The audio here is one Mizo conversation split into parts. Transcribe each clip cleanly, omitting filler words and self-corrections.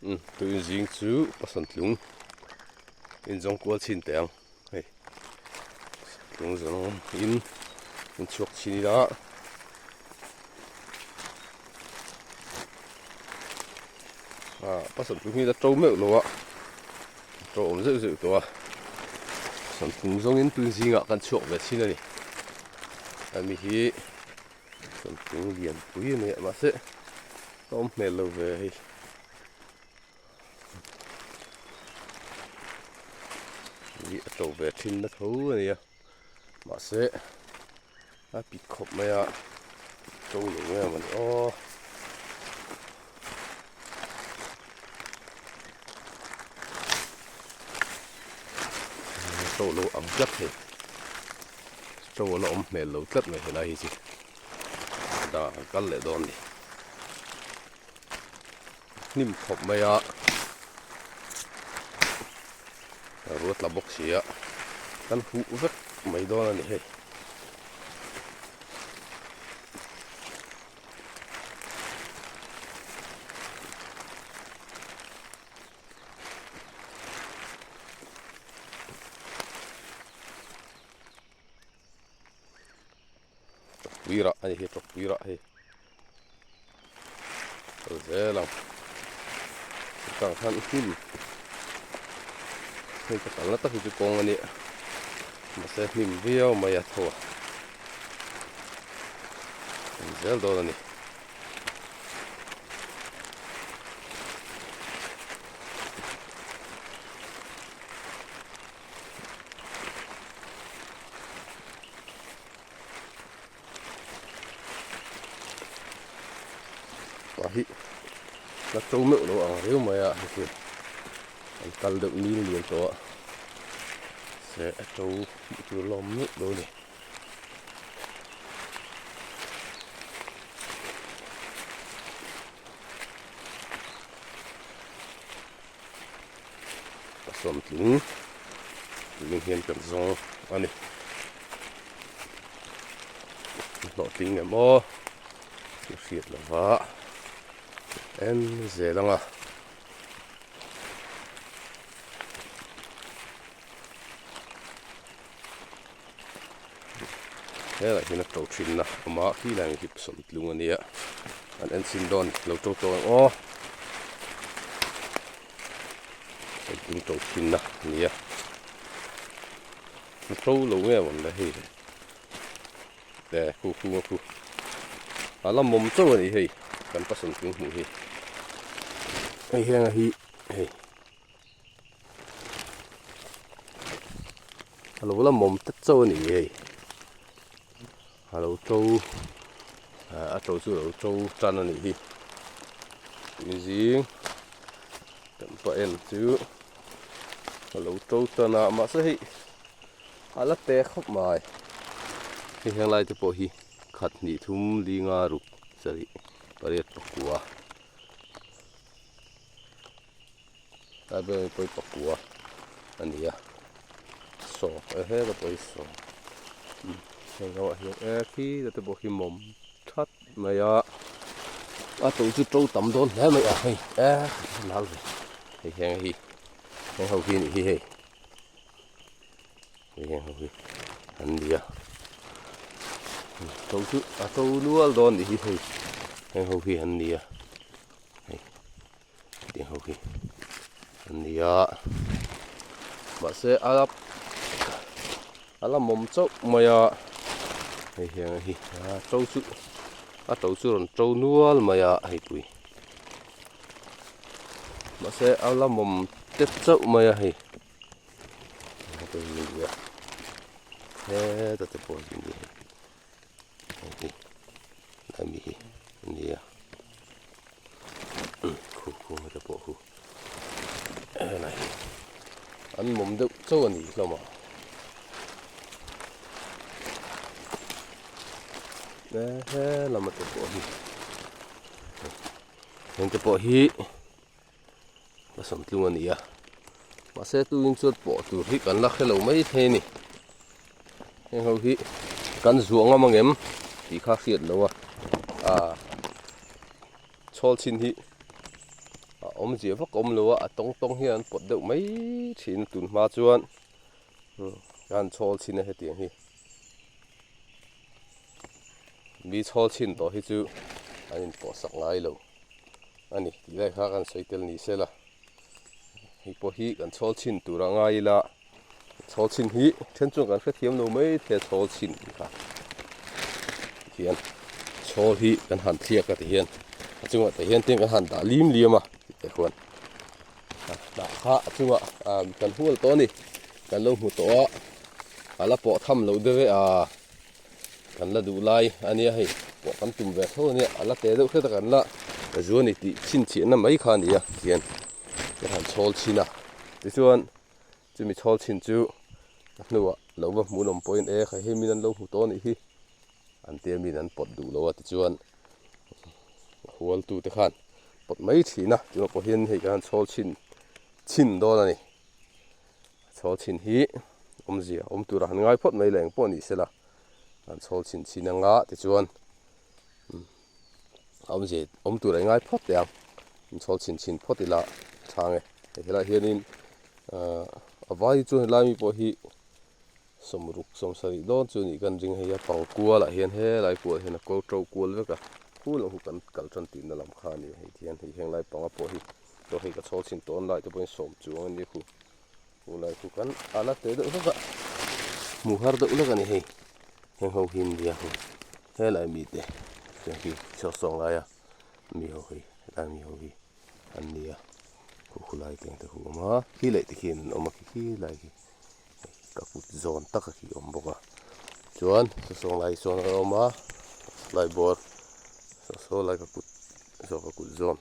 Umm tuin zing chu pasal tlung inzawng kual chhin teh ang hei tlung zawng in in chhuak chhin ila ah pasal tlung hi la to meuh lo a to awm zeuh zeuh tawh a pasal tlung zawngin tuin zingah kan chhuak ve chhin a ni hemi hi Tlung lian pui a ni a mahse a awm hmel lo ve hei. Hi a to ve thin na tho a ni a mahse a pit khawp mai a to lo em a ni aw. To lo ang tlat hei. To a la awm hmel lo tlat mai helai hi chu dah an kal leh dawn a ni. Hnim khawp mai a ruat la bawk si a kan huh vek mai dawn a ni hei. Tawkpui rah a ni hi tawkpui rah hei kal zel ang chutah khan hnim hei ka kalna tak hi chu kawng a nia mahse hnim viau mai a tho a kal zel dawn a ni. Pa hi la to meuh lo ang riau mai a hei chu an kal deuh nil lian tawh a se a to hmuh tur la awm meuh lo a ni. A sawmtling tling hian kan zawng a ni hlawhtling em aw ka hriat lo va en zel ang a. Helai hian a to thin a awm a khi lai hi sawmtlung a nia an en chhin dawn lo to tawh ang aw sawmtlung to thin a nia a to lo nge mawn le hei le khu khu a khu a la mawm chauh a ni hei kan pa sawmtlung hmuh hi hei heng a hi hei. A lo la mawm tet chauh a ni hei a lo to a to chu a lo to tan a nih hi tui zing kan pa en chu a lo to tan a mahse hei a la te khawp mai hei heng lai te pawh hi khat hnih thum linga ruk sarih pariat pakua. Tlai ber hi pawi pakua a ni a saw e he ka pawi saw heng ho ah hian e khi te pawh khi mawm that mai a a to chu to tam dawn hle mai a hei e nal ve hei heng hi heng ho hi a nih hi hei hei heng ho hi an ni a to chu a to nual dawn a nih hi hei heng ho hi an ni a hei. Hetiang ho hi an ni a mahse a la a la mawm chauh mai a hei hian hi a to chu a to chu rawn to nual mai a hei pui mahse a la mawm tep chauh mai a hei heta te pawh hi hei hi lai mi hi a ni a khu khu te pawh khu helai hi an mawm deuh chauh a ni hlawm a he lama te pawh hi heng te pawh hi a sawmtlung a ni a mahse tuin chuan pawh tur hi kan la hre lo mai thei a ni heng ho hi kan zuah ngam ang em tih kha hriat lo a ah chhawl chhin hi a. Awmzia vak a awm lo a, a tawng tawng hian an pawt deuh mai thin a tun hma chuan ka han chhawl chhin a hetiang hi. Mi chhawl chhin tawh hi chu an inpawh sak ngai lo a ni tih lai kha kan sawi tel ni se la. Hei pawh hi kan chhawl chhin tur a ngai ila chhawl chhin hi then chuan kan hrethiam lo mai thei a chhawl chhin tih kha tihian chhawl hi kan han thliak a tihian a chungah te hian tin kan han dah lim liam a tih khuan dah kha a chungah kan hual tawh a ni kan lo hmu tawh a a la pawh tham loh deuh e a. Kan la duh lai a nia hei pawh kan tum ve tho a nia a la teh deuh hret a kan la zu a ni tih chhinchhiahna mai kha a ni a tihian kan han chhawl chhin a tichuan chumi chhawl chhin chu a hnuah lo va hmuh nawm pawhin e khai hei min an lo hmu tawh a nih hi an tia min an pawt duh lo a tichuan a hualtu te khan pawt mai thin a tunah pawh hian hei kan han chhawl chhin chhin dawn a ni. Chhawl chhin hi awmzia awm tura han ngai phawt mai la engpawh ni sela an chhawl chhin chhin anga tichuan awmzia awm tura i ngai phawt teh ang an chhawl chhin chhin phawt ila a tha ang e hei helaiah hianin ahh a vai hi chuan helai mi pawh hi sawmruk sawmsarih dawn chu anih kan ring hei a pangkual ah hian helai kual hian a ko to kual vek a khu lam khu kan kal tan tihna lam kha a ni hei tihian hei henglai panga pawh hi. Chaw hei ka chhawl chhin tawn lai te pawhin sawm chuang a nia khu khu lai khu kan a la teh deuh hlek a hmuh har deuh hlek a ni hei heng ho hi nia hei helai mi te tiang hi saw sawng laia mi ho hi helai mi ho hi an nia khu khu lai tiang te khu a awm a khi leh te khian an awm a khi khi lai khi hei ka kut zawn taka khi a awm bawk a chuan saw sawng lai sawn a awm a lai bawr saw saw lai ka kut saw ka kut zawn.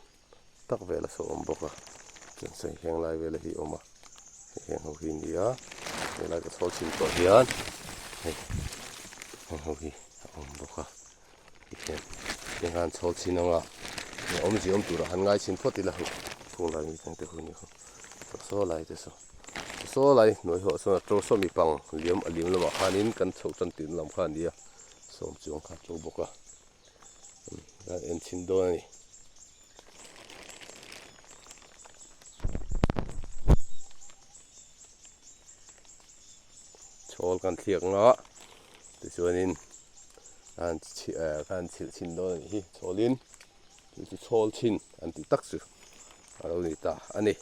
tak vel a saw awm bawk a chuan sawi heng lai vel hi a awm a hei heng ho hi a ni a helai ka chhawl chhin tawh hian hei heng ho hi a awm bawk a tikhian heng khan chhawl chhin ang a awmzia awm turah han ngai chhin phawt ila hei khung lai mi te hu ni ho saw lai te saw saw lai hnuai ho sawn a to saw mi pang liam a liam lamah khanin kan chhoh tan tihna lam kha a ni a sawm chuang kha a to bawk a. Kan en chhin dawn a ni. Chhawl kan thliak nga tichuanin kan kan chhilh chhin dawn a nih hi chhawlin chu chu chhawl chhin an tih tak chu a lo ni ta a ni.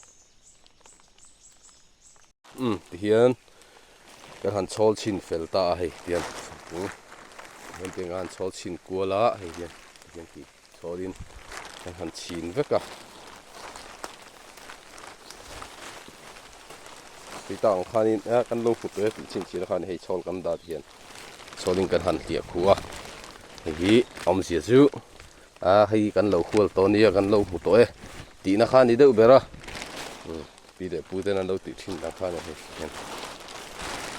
Umm tihian kan han chhawl chhin fel ta a hei tihian tihian tiang kan han chhawl chhin kual a hei hian tihian tih chhawlin kan han chhin vek a tui tak ang khanin a kan lo hmu tawh e tih chhin chhin a khan hei chhawl kan dah tihian chhawlin kan han hliah khuh a hei hi awmzia chu a hei kan lo hual tawh nia kan lo hmu tawh e tihna kha a ni deuh ber a. Pi leh pu ten an lo tih thin ang khan hei hian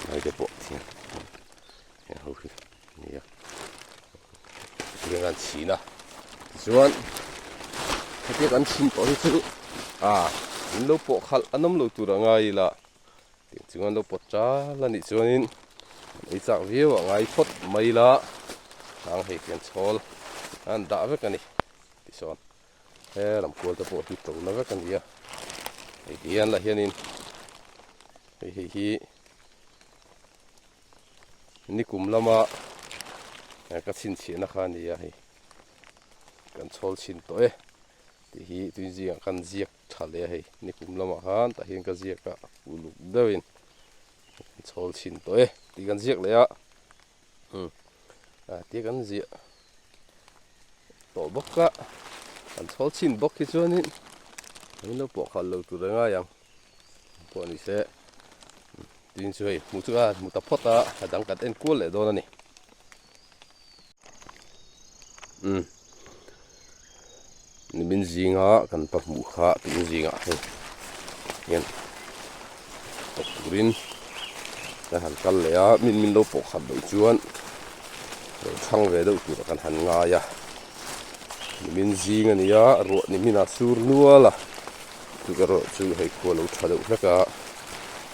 mai te pawh thian heng ho hi nia tiang an chhin a tichuan hetia kan chhin tawh hi chu a in lo pawh khalh an awm lo tur a ngai ila tiang chung an lo pawt chal a nih chuanin an ei chak viau a ngai phawt mai ila ang hei hian chhawl an dah vek a ni tisawn. He lam kual te pawh hi to na vek a ni a hei ti hian lah hianin hei hei hi nikum lama ka chhinchhiahna kha a ni a hei kan chhawl chhin tawh e tih hi tui zingah khan ziak tha leh a hei nikum lamah khan tah hian ka ziak a uluk deuhin kan chhawl chhin tawh e tih kan ziak leh a. Umm ah tia kan ziah tawh bawk a kan chhawl chhin bawk hi chuanin min lo pawh khalh lo tur a ngai ang pawh ni se tin chu hei hmuh chu a hmu ta phawt a a dang kan en kual leh dawn a ni umm nimin zinga kan pa hmuh kha tun zingah hei hian tawp turin kan han kal leh a min min lo pawh khat loh chuan lo chhang ve deuh tur kan han ngai a nimin zing a ni a ruah nimin a sur nual a chu ka erawh chu hei khua lo tha deuh hlek a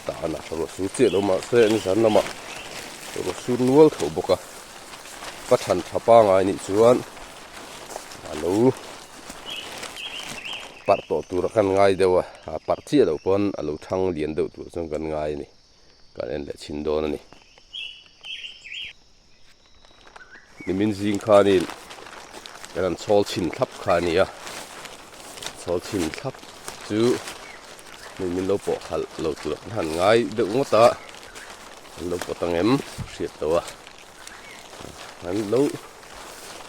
tah a ruah sur chiah lo mahse nizan lamah ruah sur nual tho bawk a ka than tha pangai nih chuan a lo. Parh tawh tura kan ngai deuh a, a parh chiah loh pawn a lo thang lian deuh tur chuan kan ngai a ni, kan en leh chhin dawn a ni. Nimin zing khanin kan han chhawl chhin thlap kha a ni a, chhawl chhin thlap chu mi min lo pawh khalh lo tur kan han ngai deuh ngawt a, an lo pawt ang em hriat loh a, an lo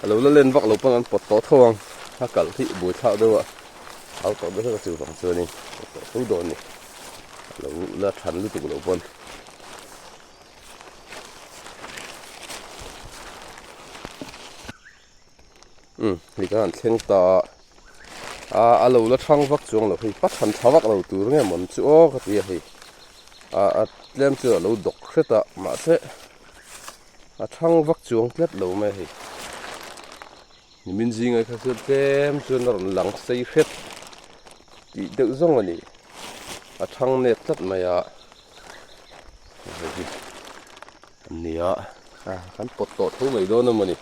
a lo la len vak lo pawn an pawt tawh tho ang a kalh hi buai thlak deuh a au tawh deuh hlek a chuvang chuanin pawt tawh tho dawn a ni a lo la than lutuk lo pawn. Umm hei kan han thleng ta a a lo la thang vak chuang lo hei pathan tha vak lo tur nge mawn chu aw ka ti a hei a a tlem chu a lo dawk hret a mahse a thang vak chuang tlat lo mai a hei nimin zinga kha chuan tlem chuan a rawn lang sei hret tih deuh zawng a ni a thang nep tlat mai a hei hi a nia kan pawt tawh tho mai dawn a mawni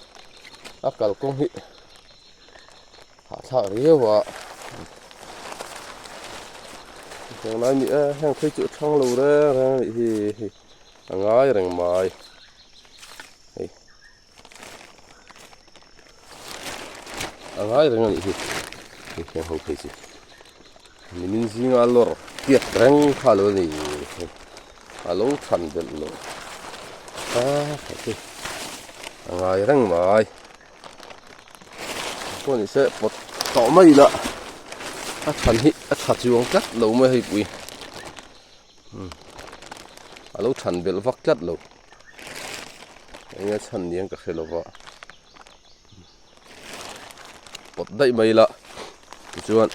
a kalkawng hi hahthlak riau a heng lai ni e heng phei chu a thang lo reng reng a nih hi hei a ngai reng mai hei a ngai reng a nih hi hei heng ho phei chu nimin zinga lawr tiat reng kha lo a ni hei a lo than belh lo a hei a ngai reng mai. Pawh ni se pawt tawh mai ila a chhan hi a tha chuang tlat lo mai hei pui a lo chhan belh vak tlat lo eng nge chhan ni ang ka hre lova pawt daih mai ila tichuan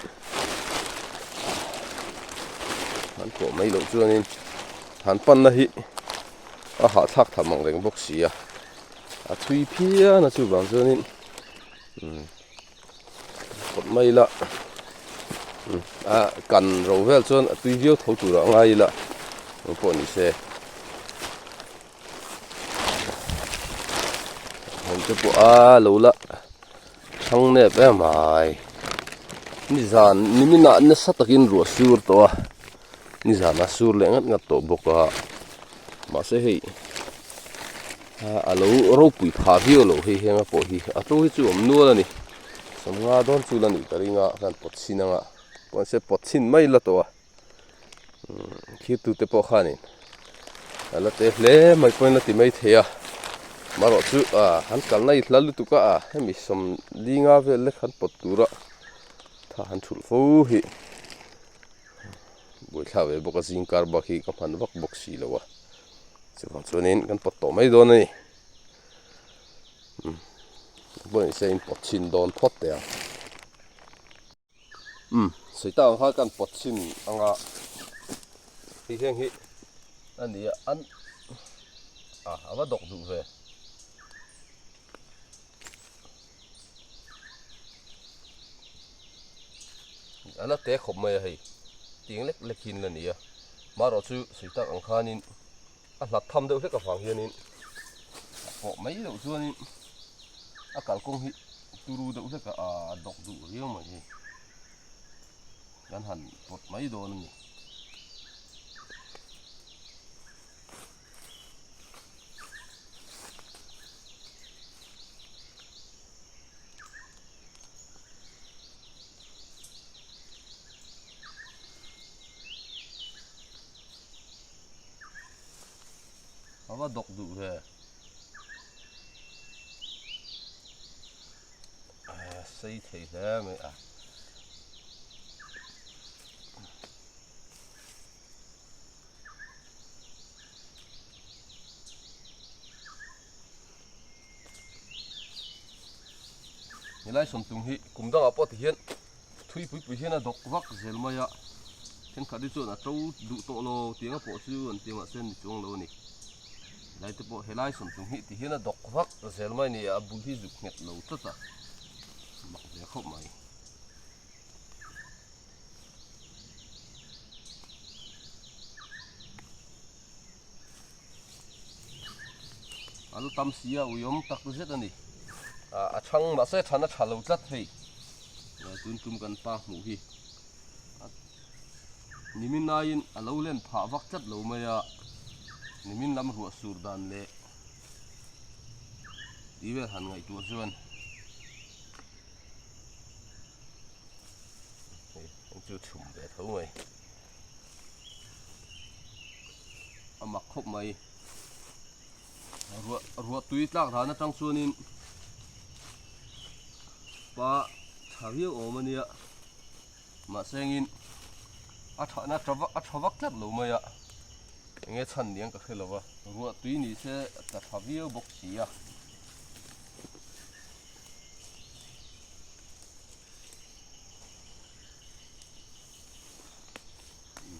an pawh mai loh chuanin han panna hi a hahthlak tham ang reng bawk si a. A thui phian a chuvang chuanin kawt mai ila a kan ro vel chuan a tui viau tho tur ah ngai ila eng pawh ni se heng te pawh a lo la thang nep em mai nizan niminah nasa takin ruah sur tawh a nizan a sur leh ngat ngat tawh bawk a mahse hei a lo ropui phah viau loh hei heng a pawh hi a to hi chu awm nual a ni sawmnga dawn chu la nih ka ring a kan pawt chhin ang a mahse pawt chhin mai la tawh a thirtute pawh khanin a la te hle mai pawhin a ti mai thei a marawh chu an kalna i hla lutuk a hemi sawmlinga vel lek han pawt tura tha han thulh fo hi. Buaithlak ve bawk a zing kar bak hi ka hman vak bawk si lo a chuvang chuanin kan pawt tawh mai dawn a ni umm pawh ni se in pawt chhin dawn phawt teh ang umm sawi tak ang khan kan pawt chhin ang a hei heng hi a ni a an ah a va dawk duh ve. A la te khawp mai a hei tiang lek lek hian la ni a marawh chu sawi tak ang khanin a hlat tham deuh hlek avang hianin a pawh mai loh chuanin a kalkawng hi turu deuh hlek a a dawk duh riau mai hei kan han pawt mai dawn a ni. A va dawk duh ve. A sei thei hle mai a. Helai sawmtum hi kum dangah pawh ti hian thui pui pui hian a dawk vak zel mai a thenkhat hi chuan a to duh tawh lo tiang a pawh chu an ti mahse ni chuang lo a ni helai te pawh helai sawmtum hi ti hian a dawk vak zel mai a ni a bul hi zuk nghet lo tlat a mak ve khawp mai. A la tam si a uiawm tak zet a ni a chhang mahse than a tha lo tlat hei tun tum kan pa hmuh hi. Nimin aiin a lo len phah vak tlat lo mai a, nimin lam ruah sur dan leh tih vel han ngaihtuah chuan hei heng chu chhum ve tho mai a mak khawp mai ruah ruah tui tlak dan atang chuanin pa tha viau awm a nia. Mahse engin a thahna tha vak a tha vak tlat lo mai a, enge chhan niang ka hre lo va, ruah tui ni se ka tha viau bawk si a.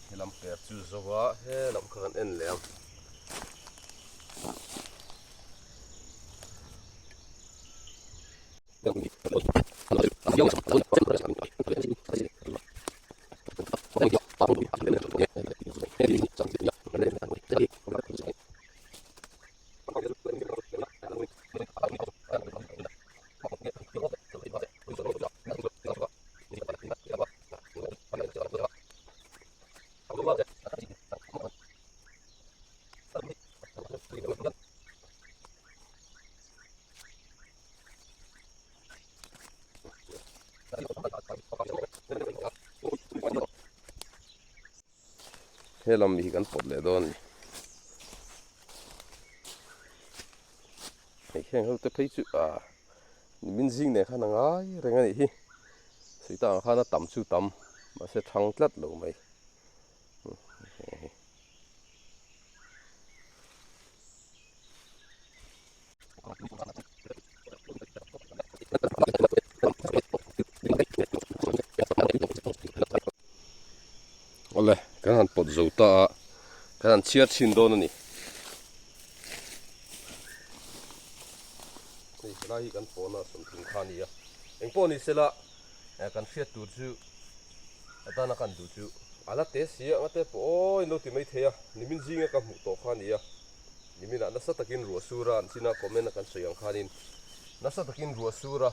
Helam per chu zo a, helam kha kan en leh ang. He lam hi kan pawt leh dawn a ni hei heng ho te phei chu ah nimin zing nen khan a ngai reng a nih hi suita ang khan a tam chu tam mahse thang tlat lo mai. Awle kan han pawt zo ta a kan han chhiar chhin dawn a ni hei helai hi kan pawna sawmthum kha a ni a engpawh ni sela kan hriat tur chu atana kan duh chu a la te si a ngate pawh aw in lo ti mai thei a nimin zinga ka hmuh tawh kha a ni a. Niminah nasa takin ruah sur a, an china comment a kan sawi ang khanin nasa takin ruah sur a,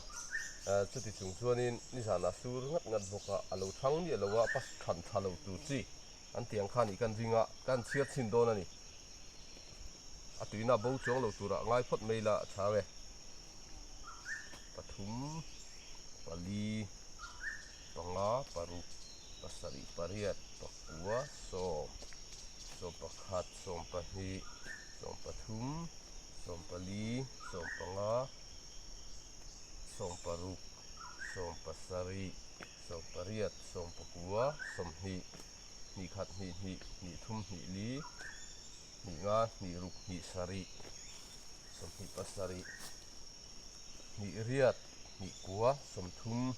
chuti chung chuanin nizanah sur ngat ngat bawk a, a lo thang miah lo a, pas than tha lo tur chi an tih ang khan ih kan ring a, kan chhiar chhin dawn a ni. A tuina bo chuang lo turah ngai phawt mai ila a tha ang e. Pathum, pali, panga, paruk, pasarih, pariat, pakua, sawm, sawmpakhat, sawmpahnih, sawmpathum, sawmpali, sawmpanga, sawmparuk, sawmpasarih, sawmpariat, sawmpakua, sawmhnih, hnihkhat, hnihhnih, hnihthum, hnihli, hnihnga, hnihruk, hnihsarih, sawmhnih pasarih, hnihriat, hnihkua, sawmthum,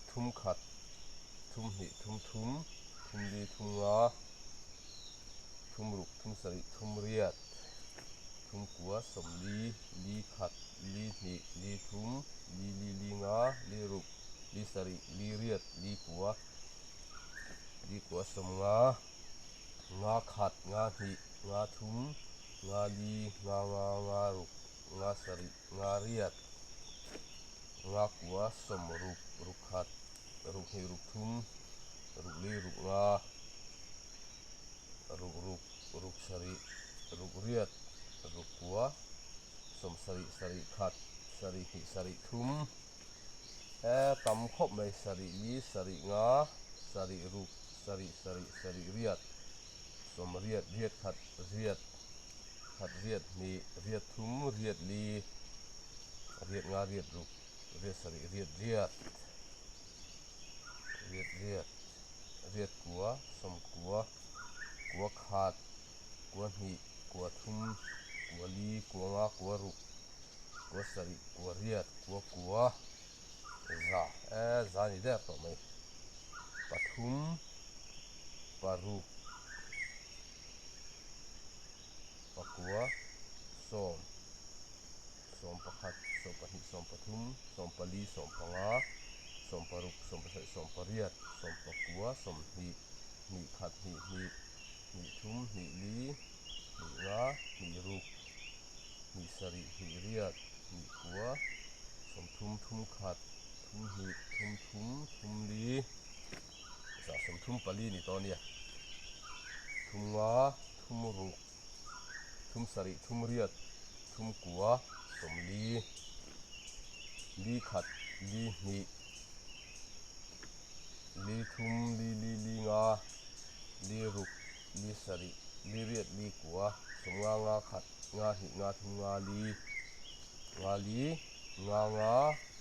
thumkhat, thumhnih, thumthum, thumli, thumnga, thumruk, thumsarih, thumriat, thumkua, sawmli, li khat, li hnih, li thum, li li li nga, li ruk, li sarih, li riat, li kua, li kua sawmnga, nga khat, nga hnih, nga thum, nga li, nga nga, nga ruk, nga sarih, nga riat, nga kua, sawm ruk, ruk khat, ruk hnih ruk thum, ruk li ruk nga, ruk ruk, ruk sarih, ruk riat, ruk kua, sawm sarih sarih khat, sarih hnih sarih thum, he tam khawp mai sarih li sarih nga, sarih ruk, sarih sarih sarih riat, sawm riat riat khat riat khat riat hnih riat thum riat li riat nga riat ruk riat sarih riat riat riat riat riat kua sawm kua kua khat kua hnih kua thum kua li kua nga kua ruk kua sarih kua riat kua kua za e za ni der tawh mai pathum paruk pakua sawm sawm pakhat sawm pahnih sawm pathum sawm pali sawm panga sawm paruk sawm pasarih sawm pariat sawm pakua sawmhnih hnih khat hnih hnih hnih thum hnih li hnih nga hnih ruk hnih sarih hnih riat hnih kua sawmthum thum khat thum hnih thum thum thum li. 3 pali ni tawh a nia, 3 nga, 3 ruk, 3 sarih, 3 riat, 3 kua, 40, li khat, li hnih, li thum, li li li nga, li ruk, li sarih, li riat, li kua, 50 nga khat, nga hnih, nga thum, nga li, nga li, nga nga,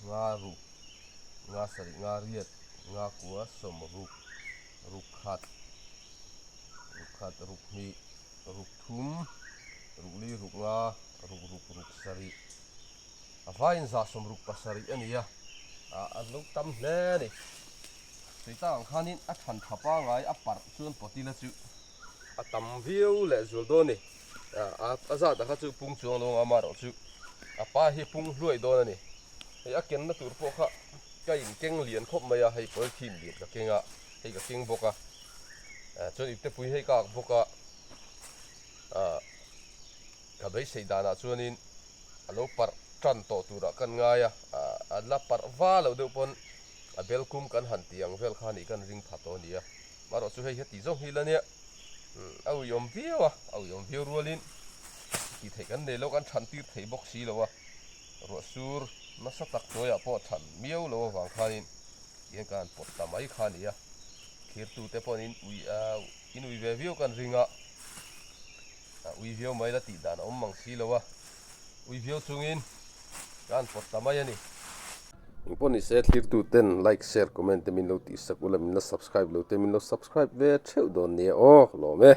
nga ruk, nga sarih, nga riat, nga kua, 60, ruk khat, ruk khat, ruk hnih, ruk thum, ruk li, ruk nga, ruk ruk, ruk sarih. A vaiin 167 a ni a, a lo tam hle a ni. Tui tak ang khanin a than tha pangai a parh chuan pawtila chu a tam viau leh zual dawn a ni. A zat ah kha chu pung chuang lo ang amaherawh chu a pa hi pung hluai dawn a ni. Hei a kenna tur pawh kha ka in keng lian khawp mai a, hei polythene lian ka keng a, hei ka keng bawk a, chuan iptepui hei ka ak bawk a, ka beisei danah chuanin a lo parh tan tawh turah kan ngai a, a la parh va loh deuh pawn a bel kum kan han tih ang vel kha nih kan ring pha tawh a ni a, marawh chu hei heti zawng hi la nia a uiawm viau a, a uiawm viau rualin tih theih kan nei lo kan than tir thei bawk si lo a, ruah sur nasa tak hnuaiah pawh than miau lo avang khanin tihian kan han pawt ta mai kha a ni a, thirtute pawhin ui in ui ve viau kan ring a. A ui viau mai la tih dan a awm mang si lo a, ui viau chungin ka han pawt ta mai a ni. Engpawh ni se thlirtu ten like, share, comment te min lo tih sak ula min la subscribe lo te min lo subscribe ve theuh dawn nia aw, lawm e.